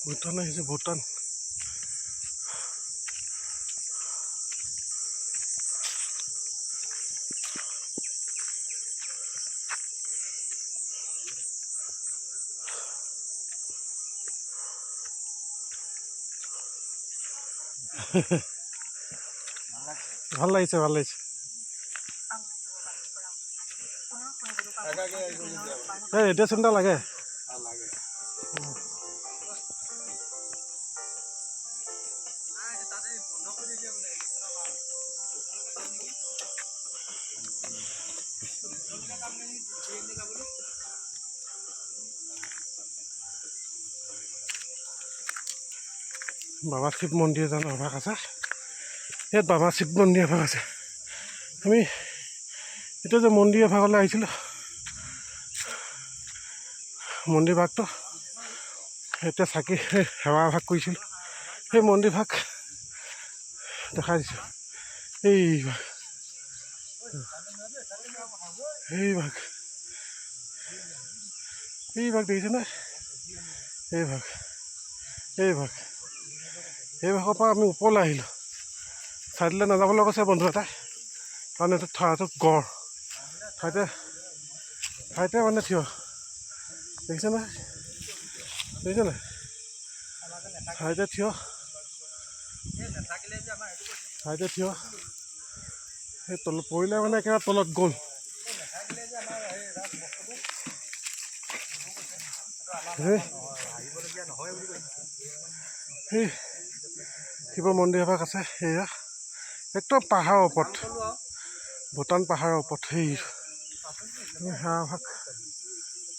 ভূটান আহিছে, ভূটান। ভাল লাগিছে, ভাল লাগিছে। এই ৰেডিঅ' চেণ্টাৰ লাগে। বাবা শিৱ মন্দিৰ এজন এভাগ আছে ইয়াত, বাবা শিৱ মন্দিৰ এভাগ আছে। আমি এতিয়া যে মন্দিৰ এভাগলৈ আহিছিলোঁ, মন্দিৰ ভাগটো এতিয়া চাকি সেৱা ভাগ কৰিছিলোঁ, সেই মন্দিৰ ভাগ দেখাই দিছোঁ। এই ভাগ, এই ভাগ, এই ভাগ দেখিছেনে? এই ভাগ, এই ভাগ, এই ভাগৰ পৰা আমি ওপৰলৈ আহিলোঁ। ছাইডলৈ নাযাবলৈ কৈছে বন্ধু এটাই, কাৰণ এইটো ঠাইটো গড় ঠাইতে ঠাইতে মানে থিয়। দেখিছে নাই? দেখিছে নাই? ঠাইতে থিয়, ঠাইতে থিয়। সেই তলত পৰিলে মানে একেবাৰে তলত গ'ল। সেই শিৱ মন্দিৰ এভাগ আছে, সেয়া একদম পাহাৰৰ ওপৰত, ভূটান পাহাৰৰ ওপৰত। সেই সেৱা ভাগ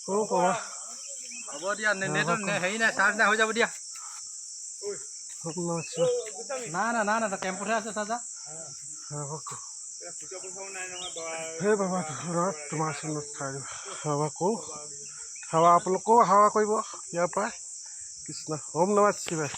কৰোঁ কবা। হ'ব দিয়া, হেৰি নাই, চাৰ্জ নাই, হৈ যাব দিয়া। না না না না, টেম্পুতহে আছে চাৰ্জাৰ। হে বাবা, তোমাৰ চৰণত ঠাই দিবা। সেৱা কৰোঁ, সেৱা আপোনালোকেও সেৱা কৰিব ইয়াৰ পৰাই। কৃষ্ণ, ওম নমঃ শিৱায়।